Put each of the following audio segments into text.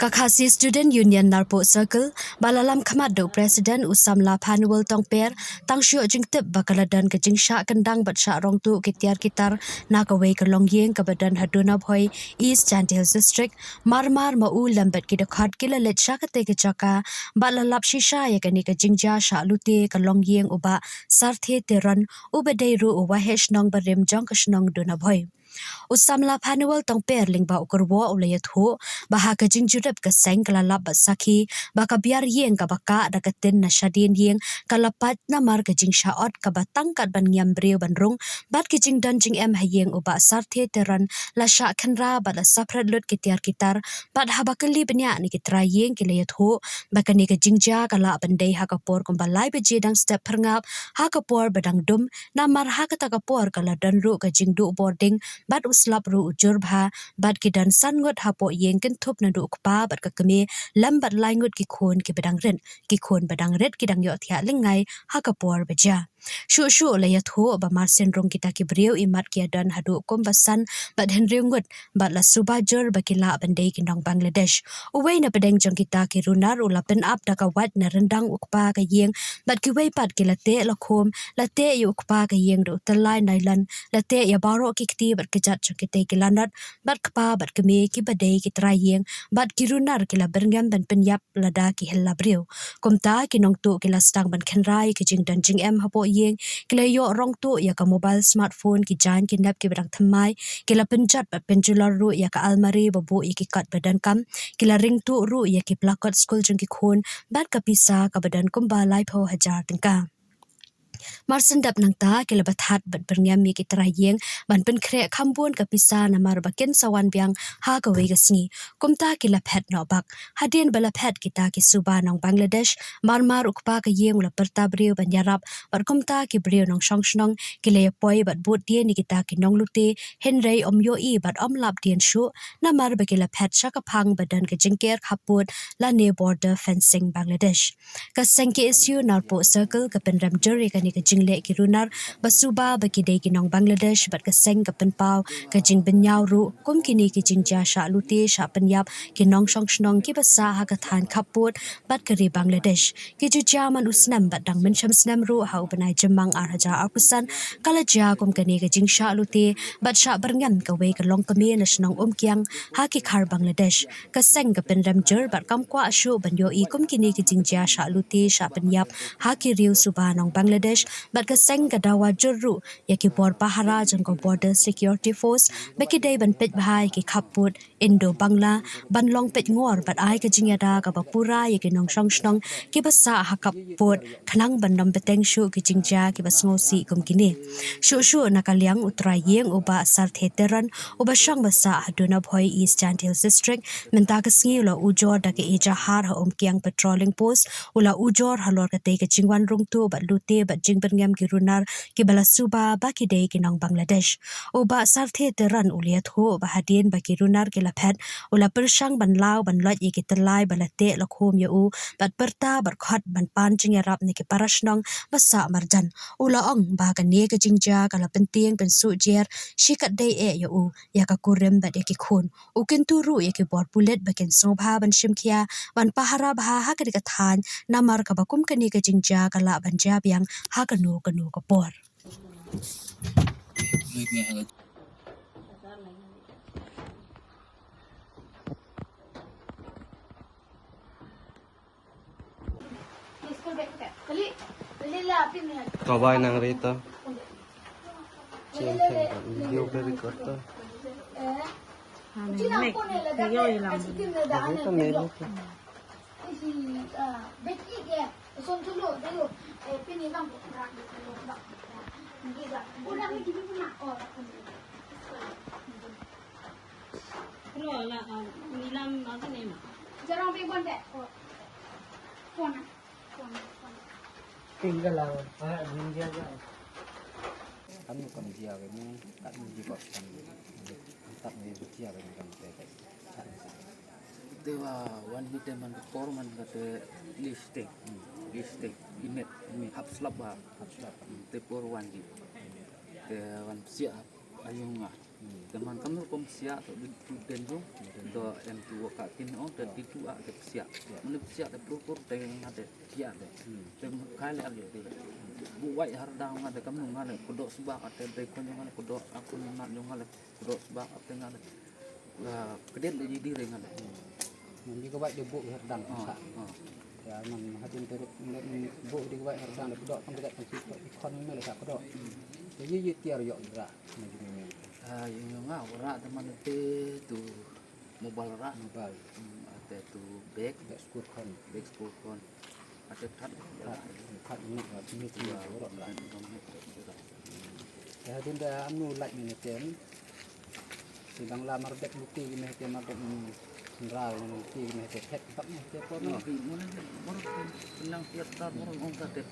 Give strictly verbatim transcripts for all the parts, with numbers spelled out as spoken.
Ka Khasi Student Union Narpuh Circle, ba la lam khmat da u President u Samla Phanuel Tongper, tang shu ïoh jingtip ba ka la don ka jingshah kyndang bad shah rong tuh ki tiar ki tar na kawei ka longïing kaba don ha Duna Bhoi, East Jaintia Hills District, mar mar ma u lem bad ki dkhot ki la leit sha katei ka jaka, bad la lap shisha ïa kane ka jingjia shah lute ka longïing u Bah Sarthe Teron, uba dei ruh u waheh shnong barim jong ka shnong Duna Bhoi. U Samla Phanuel Tongper lyngba u kyrwoh u la ïathuh ba ha ka jingjurip ka seng ka la lap bad sakhi ba ka biar ïing kaba kah da ka tin na shadien ïing ka la pait namar ka jingshah ot kaba tang kat ban ngiam briew ban rung bad ki jingdon jingem ha ïing u Bah Sarthe Teron la shah khynra bad la saphriang lut ki tiar ki tar. Bad haba kylli bniah na ki trai ïing ki la ïathuh ba kane ka jingjia ka lah ban dei ha ka por kumba lai baje dang step phyrngap ha ka por ba dang dum, namar ha kata ka por ka la don ruh ka jingduh bording bad u slap ruh u jur bha, bad ki don san ngut hapoh ïing kynthup naduh u kpa bad ka kmie lem bad lai ngut ki khun kiba dang rit. Ki khun ba dang rit ki dang ïohthiah lyngngai ha ka por ba jia. Shuh shuh la ïathuh ba marsien rung kita ki briew imat ki ïadon haduh kumba san bad hynriew ngut bad la suba jur ba ki lah ban dei ki nong Bangladesh. Uwei na pdeng jong kita ki runar u la pynap da ka wait na ryndang u kpa ka ïing bad kiwei pat ki la teh la khum, la teh ïa u kpa ka ïing da u tyllai nylon, la teh ïa baroh ki kti bad kjat jong kitei ki lanot bad kpa bad kmie kiba dei ki trai ïing bad ki runar ki la byrngem ban pynïap lada ki hela briew. Kumta ki nongtuh ki la sdang ban khynra ïa ki jingdon jingem hapoh ïing, ki la ïoh rong tuh ïa ka mobile smartphone, ki jaiñ ki nep kiba dang thymmai, ki la pynjot bad pynjulor ruh ïa ka almari ba buh ïa ki kot ba donkam, ki la ring tuh ruh ïa ki plakot skul jong ki khun bad ka pisa kaba don kumba laiphew hajar tyngka. Marsien dep nangta ki la bathat bad byrngem ïa ki trai ïing ban pynkhreh kham bun ka pisa namar ba kin sa wan biang ha kawei ka sngi. Kumta ki la phet noh bak. Hadien ba la phet kita ki suba nong Bangladesh, mar mar u kpa ka ïing u la pyrta briew ban ïarap bad kumta ki briew nongshong shnong ki la ïapoi bad bud dien ïa kita ki nonglute, hynrei ym ïohi bad ym lap dien shuh namar ba ki la phet sha ka phang ba don ka jingker khappud lane border fencing Bangladesh. Ka seng K S U Narpuh Circle ka pynrem jur ïa kane ka jingleh ki runar ba suba ba ki dei ki nong Bangladesh bad ka seng ka pynpaw ka jingbynñiaw ruh kum kine ki jingjia shah lute shah pynïap ki nongshong shnong kiba sah ha ka thaiñ khappud bad ka ri Bangladesh. Ki ju jia man u snem bad dang mynshem snem ruh ha u bnai Jymmang ar hajar arphew san ka la jia kum kane ka jingshah lute bad shah byrngem kawei ka longkmie na shnong Umkiang ha ki khar Bangladesh. Ka seng ka pynrem jur bad kam kwah shuh ban ïohi kum kine ki jingjia shah lute shah pynïap ha ki riew suba nong Bangladesh bad ka seng ka dawa jur ruh ïa ki bor pahara jong ka Border Security Force ba ki dei ban peit bha ïa ki khappud Indo Bangla ban long peit ngor bad ai ka jingïada kaba pura ïa ki nongshong shnong kiba sah ha khappud khnang ban ym bteng shuh ki jingjia kiba sngewsih kum kine. Shuh shuh na ka liang u trai ïing u Bah Sarthe Teron uba shong ba sah ha Duna Bhoi, East Jaintia Hills District, mynta ka sngi u la ujor da ka ejahar ha Umkiang Patrolling Post, u la ujor halor katei ka jingwan rung tuh bad lute bad jingbyrngem ki runar kiba la suba ba ki dei ki nong Bangladesh. U Bah Sarthe Teron u la ïathuh ba hadien ba ki runar ki la phet, u la pyrshang ban law ban loit ïa ki tyllai ba la teh la khum ïa u bad pyrta bad khot ban pan jingïarap na ki para shnong ba sah marjan. U la ong ba kane ka jingjia ka la pyntieng pynsuh jer shi katdei eh ïa u, ïa ka kurim bad ïa ki khun. U kyntu ruh ïa ki bor pulit ba kin sngewbha ban shim khia ban pahara bha ha kane ka thaiñ namar kaba kum kane ka jingjia ka lah ban jia biang ha kano kano ka por. Ka bai nang rita. Chen chen ka video ka record ta. Mek video ilang. Rita melu ta. Bro, la, ah, nilam apa ni, Mak? Jarang bebon deh. Phone. Phone. Phone. Tinggal lah, ah, ninja kan. Kan bukan dia ini, kan dia kok kan. Tetap dia dia kan. Te wa wan hi te man ka por man ka te lipstick, lipstick, imet, imi hap slap ba, hap slap. Te por wan hi. Te wan siap ayung nga. Te man kam no kum siah to du tu den jong. To em tu wa ka tin ong te ti tu a te siah. Mane siah te pur pur te nga te siah te. Te kai le ar yo te. Bu wai har dang nga te kam no nga le kudo sbak ate be kon jong nga le kudo akun na jong nga le kudo sbak ate nga le. Kedet le di re nga le. Ngan di ka wai de bu har dang sa. Ya man hadin te bu di ka wai har dang de kudo pang kedet pang ki kon me le sa kudo. Te yi yi tiar yo ra. Ah, yung yung nga, wara teman te tu mobile ra. Mobile. Hmm, ate tu bag. Bag school kon. Bag school kon. Ate that. That, that ni, uh, ni tu ya, wara ra. Ya, hadin da anu like ni tem. Si bang la mar bag muti ni te mar bag ni. Ra ni muti ni te phet bak ni te pon. Mana mana orang bilang tiap tahun orang orang kata.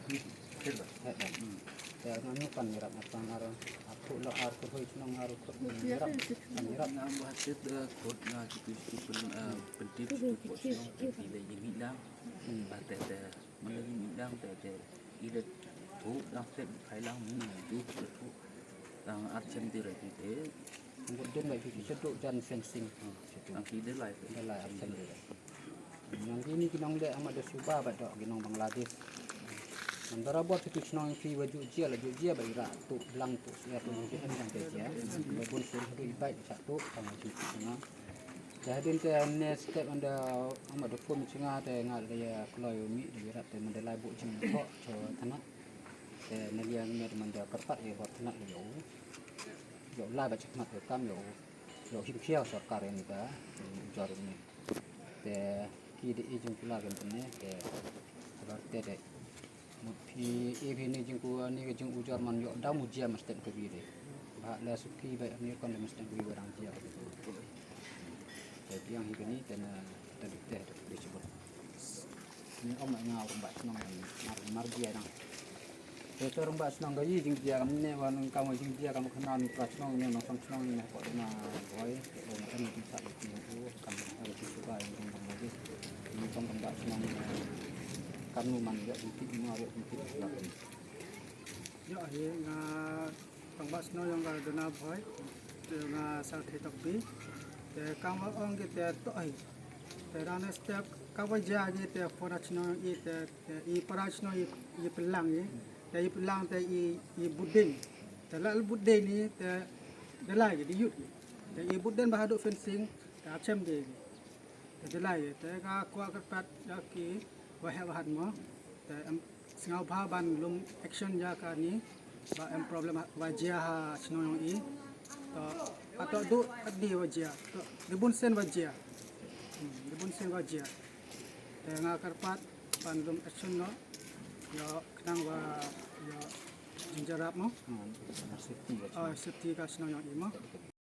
Te ngan nu kan ngi rap ngat ngar, aku lo ar ku hoi chnong ar ku ngi rap, kan ngi rap. Nga ba te te kot nga ki tu ki pen, eh, pentip ki pot chnong ki ki le yi mi dang. Ba te te mana yi mi dang te te i le tu dang te khai lang mi tu tu. Dang ar chem ti re ti te. Ngut dum ba ki ki chetu jan fencing. Dang ki de lai. De lai ar chem de. Nang kini ki nong leh amat da suba bad dok ki nong Bangladesh. Nang dara bot ki chnong phi wa Georgia la Georgia ba ira tu blang tu sia tu ki em yang Georgia. Ba bun sun hadu i bai cha tu tang ji tu nga. Jahadin te ne step anda amat da pun chinga te nga da ya kloi mi da ira te mandalai bu ching ko cho tana. Te na liang ne manda kerpat ya bot tana yo. Yo la ba chakmat yo kam yo. Yo him khia sorkar ni ka jor ni. Te ki de i jingkula kan tene te sabar te de. Mut phi e phi ni jingku ni ka jingujor man yo dam ujia mas ten ka bi de. Ba la suki ba ni kon de mas ten ka bi ba dang jia. Te biang hi ka ni te na ta dik te de chibut. Ni om nga om ba chnong mar mar jia dang. Te to rong ba chnong ga yi jingjia kam ne wa nang kam jingjia kam khana ni pra chnong ne nang sang chnong ne ko na boi te ong kan ni sa ni u kam ai ki suba ni nang lagi ni tong rong ba chnong ne kam nu man ya di ti ma ya di ti ya. Yo hi nga tong ba chnong yong ga dona boi te nga sa the tok bi te kam wa ong ki te to ai te ran step kam wa ja ki te phone chnong i te i para chnong i pelang i. Te i pelang te i, i buding. Te la buding ni te delai di yut. Te i buding ba hadu fencing te achem de. Te delai te ka kwa ka pat ya ki wa he wa hat mo. Te em sngau ba ban lum action ya ka ni ba em problem wa jia ha chnong yong i. To ato du adi wa jia. To di bun sen wa jia. Hmm, di bun sen wa jia. Te nga kyrpad ban lum action no. Yo khnang wa yo jingjia rap mo. Safety ka chnong yong i mo.